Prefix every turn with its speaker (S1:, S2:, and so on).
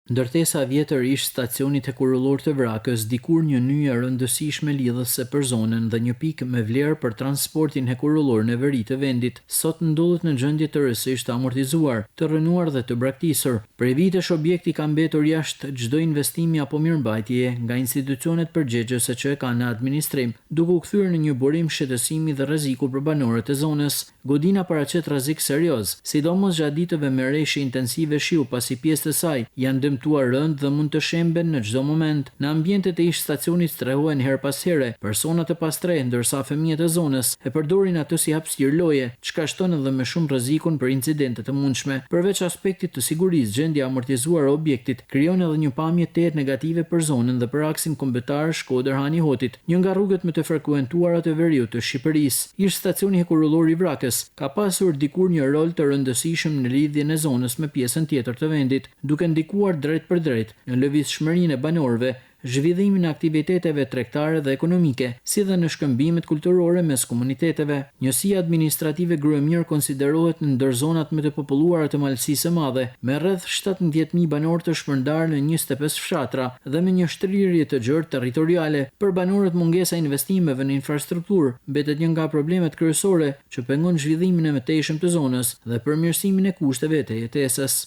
S1: Ndërtesa e vjetër e ish-stacionit hekurudhor të Vrakës, dikur një nyje e rëndësishme lidhëse për zonën dhe një pikë me vlerë për transportin hekurudhor në veri të vendit, sot ndodhet në gjendje tërësisht të amortizuar, të rrënuar dhe të braktisur. Prej vitesh objekti ka mbetur jashtë çdo investimi apo mirëmbajtjeje nga institucionet përgjegjëse që e kanë në administrim, duke u kthyer në një burim shqetësimi dhe rreziku për banorët e zonës. Godina paraqet rrezik serioz, sidomos gjatë ditëve me reshje intensive shiu pasi pjesë të saj janë dëmtuar rëndë dhe mund të shemben në çdo moment. Në ambientet e ish-stacionit strehohen herë pas here persona të pastrehë ndërsa fëmijët e zonës e përdorin atë si hapësirë loje, çka shton edhe më shumë rrezikun për incidente të mundshme. Përveç aspektit të sigurisë, gjendja e amortizuar e objektit krijon edhe një pamje tejet negative për zonën dhe për aksin kombëtar Shkodër-Han i Hotit, një nga rrugët më të frekuentuara të veriut të Shqipërisë. Ish-stacioni hekurudhor i Vrakës ka pasur dikur një rol të rëndësishëm në lidhjen e zonës me pjesën tjetër të vendit, duke ndikuar drejtpërdrejt në lëvizshmërinë e banorëve, zhvillimin e aktiviteteve tregtare dhe ekonomike, si dhe në shkëmbimet kulturore mes komuniteteve. Njësia administrative Gruemirë konsiderohet ndër zonat më të populluara të Malësisë së Madhe, me rreth 17,000 banorë të shpërndarë në 25 fshatra dhe me një shtrirje të gjerë territoriale. Për banorët mungesa e investimeve në infrastrukturë mbetet një nga problemet kryesore që pengon zhvillimin e mëtejshëm të zonës dhe përmirësimin e kushteve të jetesës.